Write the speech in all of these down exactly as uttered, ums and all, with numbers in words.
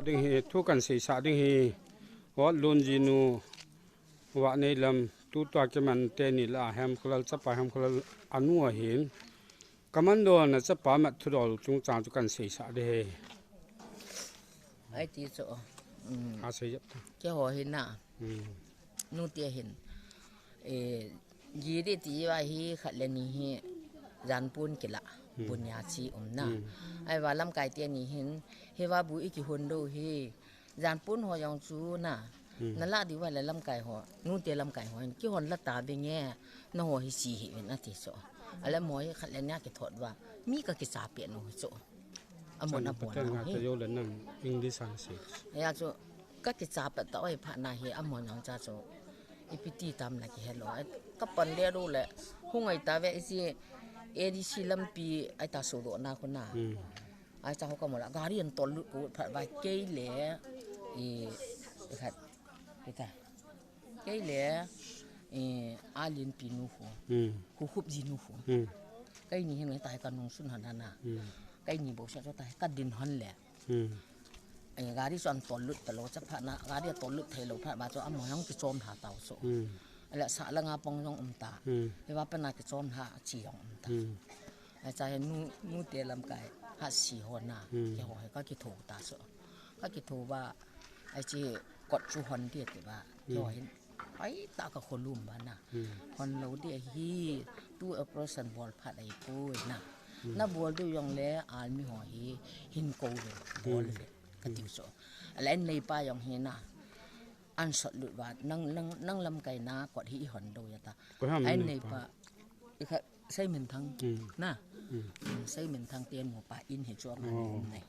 Ding hi, thu kan seisah ding hi, Hotlun jinu, Vahneilam, tutua kiman teni lah a Hemkholal chapa, Hemkholal anu ahin. Commando na chapa mat thudol chungchang chu kan seisah ding hi. Ahi ti chu. Um, A sei jep ta. Keiho hi na. Um. Nute hin. Eh, Giri ti va hi khat le ni hi janpun kila. Hmm. Bunya chi um na. Hmm. Ahivang lamkai teni hin, hiva bu i kihon diu hi. Janpun ho jong chu na. Hmm. Na la diu va le lamkai ho. Nute lamkai ho hin. Kihon la ta ve nge. Na ho hi si hi vin ati chu. Ale mo hi khat le ni a kithot va. Mi ka kicha pe nu chu. Amon a Chan bon Patel na nga hi. Ta yo le nang English ang si. Ya chu ka kicha pe ta oi pha na hi amon ang cha chu. Ipi ti tam na ki hello. Ai, ka pan le ru le. Hung ai ta ve isi A D C lampi ai ta su do na khu na. Hmm. Ai cha ho ka mo la. Gari an tol lut ko pha va kei le. I, i khat. Kita. Kei le, eh, Alin pi nu khu. Hmm. Khu khup ji nu khu. Hmm. Kei ni hin ta hi ka nung sun han na. Hmm. Kei ni bo sa ta hi ka din han le. Hmm. Eh, gari chu an tol lut ta lo cha pha na, gari a tol lut thei lo pha ba chu amo jong kichom tha tau so. Hmm. Ala sa la nga pong jong um ta. Hmm. He ba pa na kichom tha chi jong um ta. Hmm. Ai cha hi nu, nute lamkai ha si ho na. Hmm. Keiho hi ka kitho ta so. Ka kitho ba, ai chi kot chu hon dia ti ba. Hmm. Keiho hin. Ai ta ka kholum ba na. Hmm. Hon lo dia hi tu operation bol phat ai poi na. Hmm. Na bol diu jong le army ho hi hin ko ve, bol Hmm. ve. Ka Hmm. tiu so. Ala en nei pa jong hi na. An sot lut ba, nang, nang, nang lamkai na kot hi i hon do ya ta. Ko ham Ai nei nei pa. pa. I kha, Seiminthang. Hmm. Na. Hmm. Hmm, Seiminthang te nu pa in hi chu ang Oh. Nei.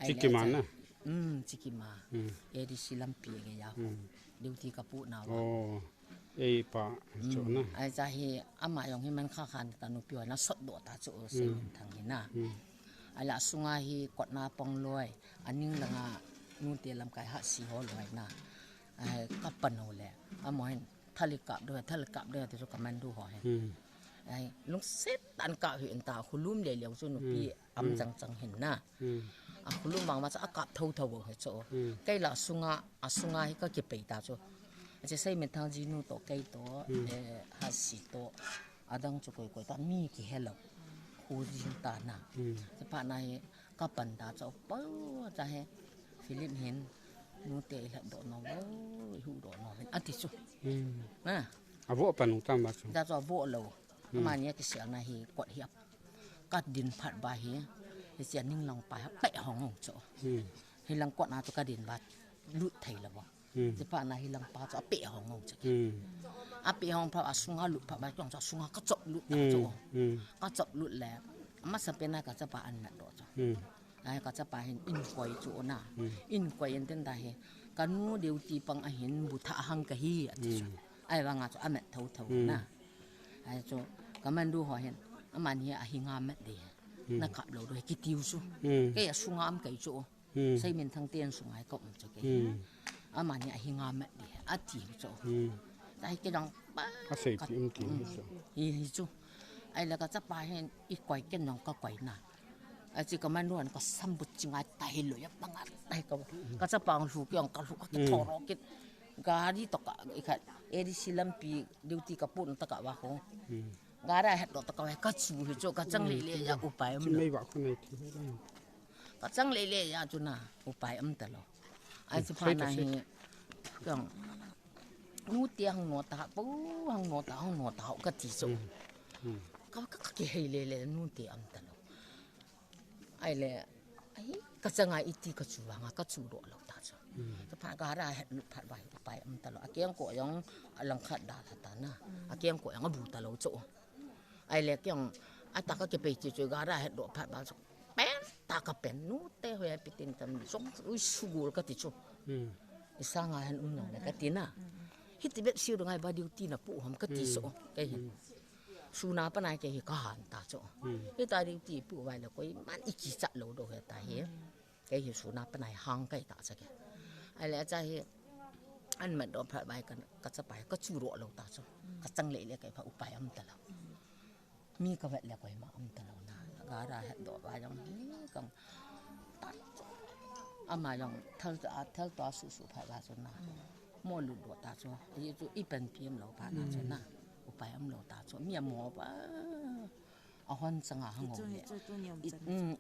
Ai le Chikima cha. na. Hmm, Chikima. Hmm. A D C lampi nge ya. Hmm. Duty ka pu na wa. Oh. Ei pa, Hmm. chu na. Ai cha hi ama jong hi man kha khan ta nu pi wa na sot do ta chu Hmm. Seiminthang hi na. Hmm. Ai la sunga hi kot na pong loi. Aning langa nute lamkai ha si ho loi na. Ai ka pan ho le. Amo hin. Thali kap do, thali kap do, ti chu commando ho hin. Hmm. Ai, lungset tah in kap hi in ta, khulum le leu chu nupi Hmm. am Hmm. chang chang hin na. Hmm. A khulum vang ma cha a kap tho tho bo hi chu. Hmm. Kei la sunga, a sunga hi ka kipei ta chu. A che Seiminthang jinu to, kei to, Hmm. eh, ha si to, adang chu koi koi ta, mi kihe lo. Khu jing ta na. Hmm. Che pa na hi, Ka pan ta chu, pa, cha he, Philip hin, nute i lhat do no, i hu do no, ati chu. Hmm. Na. A vo pan u tam ba chu. Ta chu a vo lo. Hmm. Ama ni a kisel na hi, kot hi ap. Ka din phat ba hi, hi sia ning lang pa ha, pe hong hong chu. Hmm. Hi lang kot na chu ka din ba, lut thei lo ba. Hmm. Ti pa na hi lang pa chu a pe hong hong chu. Hmm. A pe hong pha a sunga lut pha ba kong chu a sunga ka chop lut ta Hmm. chu. Hmm. Ka chop lut le. Masa pe na ka chapa an na do chu. Hmm. Ai ka chapa hin in koi chu na. Hmm. In koi in ten ta hi. Ka nu duty pang a hin bu tha hang ka hi a ti chu. Hmm. Ai vang a chu a met tho tho Hmm. na. Ai chu commando ho hin. Aman hi a hi nga met de. Hmm. Na kap lo do hi ki tiu chu. Hmm. Kei a sunga am kei chu. Hmm. Seiminthang ten sungai ka um chu kei. Hmm. Ama ni a hi nga met di, a ti chu. Hmm. Ta hi kei dang pa. A sei ka pi um ti Hmm. chu. Hi, hi chu. Ai la ka chapa hin i koi ken dang ka koi na. A chi ka man ruan ka sam bu chi ngai ta hi lo ya pa nga ta hi ka. Ka chapa ang lu ki ang ka lu ka Hmm. thoro ki. Gari to ka i kha A D C lampi duty ka pun ta ka wa ko. Hmm. Gari het lo ta ka wa ka chu hi chu ka chang le le ya upai um. Chi mei wa ko nei ti. Ka chang le le ya chu na, upai um ta lo. Ai Hmm, chu pha sei ta na sei. Hi, kang, nu te hang no ta, pu hang no ta, hang no ta, ka ti chu. Hmm. Hmm. Ka, ka, ka ki hei le le, nu te um ta lo. Ai le, ai, ka chang a iti ka chu vang a, ka chu do lo ta chu. Hmm. Chu pha gari het lut phat ba hi upai um ta lo. A keng ko jong, a lang khat da la ta na. A keng ko jong a bu ta lo chu. Ai le keng, a ta ka ki pei chi chu gari het do phat ba chu. Pen ta ka pen nu te hoi a pitin tam song ui sugul ka ti chu. Hmm. I sanga hen um nang le ka ti na. Hiti bet siu ngai ba duty na pu hom ka ti Hmm. so. Kei hin. Hmm. Suna pa nai kei hi ka han ta chu. Hmm. Hita duty pu vai le koi man i ki cha lo do he ta hi. Kei hi suna pa nai hang kai ta cha ke. Ai le cha hi an mat do phat bai ka, ka chapa hi ka chu ro lo ta chu. Ka chang le le kai pha upai am ta lo. Mi ka vet le koima um ta lo na. Gari het do ba jong hi kang. Ta chu. Ama jong thal ta, thal ta susu phat va chu na. Mo lut do ta chu. Ahi chu i panpi umlou phat na chu na. Upai umlou ta chu. Mi amo pa. Ahon changa hang ho le.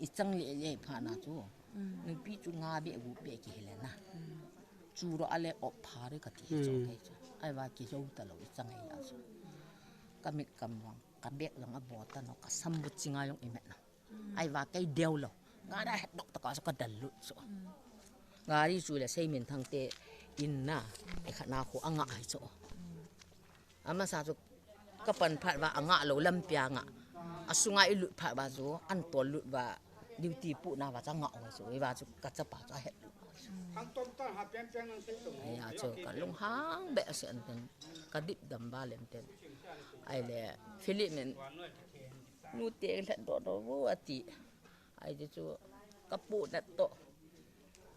I chang le le phat na chu. Nupi chu nga be gu be kihile na. Chu ro ale op pha re kati chu kei chu. Ahivang kijou talou i chang ahi a chu. Ka mit kam jong, ka bek jong abo ta no, ka sam bu chinga jong i met no. Ahivang kei deu lou. Nga da het dok ta ka chu ka dal lut chu. Nga ri chu le Seiminthang te in na. E khat na khu anga ahi chu. Amasa chu ka pan phat va anga lou lampi anga. Asunga i lut phat va chu an tol lut va duty pu na va cha nga ho chu. Iva chu ka chapa chu ahet lut. Aya chu ka lunghang be ase anten. Ka dip dam ba le anten. Ahile Philip nin nu te lhat do do vo ati. Ahi chu ka pu nat to.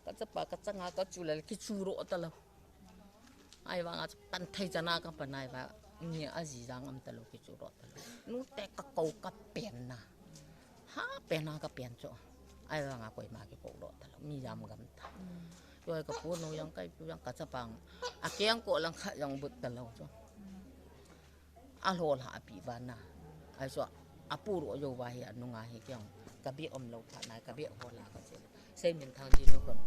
Ka chapa ka changa ka chu le kichu ro ta lou. Ahivanga chu pan thei chana ka pan ahivang ni aji jang am talou kichu ro talou. Nu te ka kou ka pen na. Ha pen na ka pen chu. Ahivanga koima kikou ro talou. Mi jam gam ta. Yoi ka pu nu jang kai pu jang ka chapang. A keng ko lang kha jang but talou chu. Alhol ha api vana. Ahi chu apu ro jou va hi anunga hi keng. Ka bek umlou phat na ka bek hol a ka che. Seiminthang ji nu kon.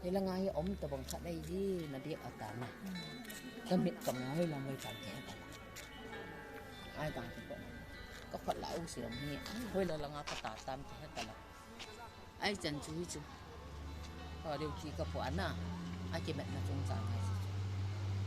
Hi langa hi um tabang khat nei ji na bek ata na. Ka mit kam na hoi lang hoi tan ke ta. Ahi tang ki ko. Ka khat la u si lam hi. Hoi la langa ka ta tam ke ta la. Ahi chan chu hi chu. Ka deu ki ka pu ana. Akimet na chung chang ahi.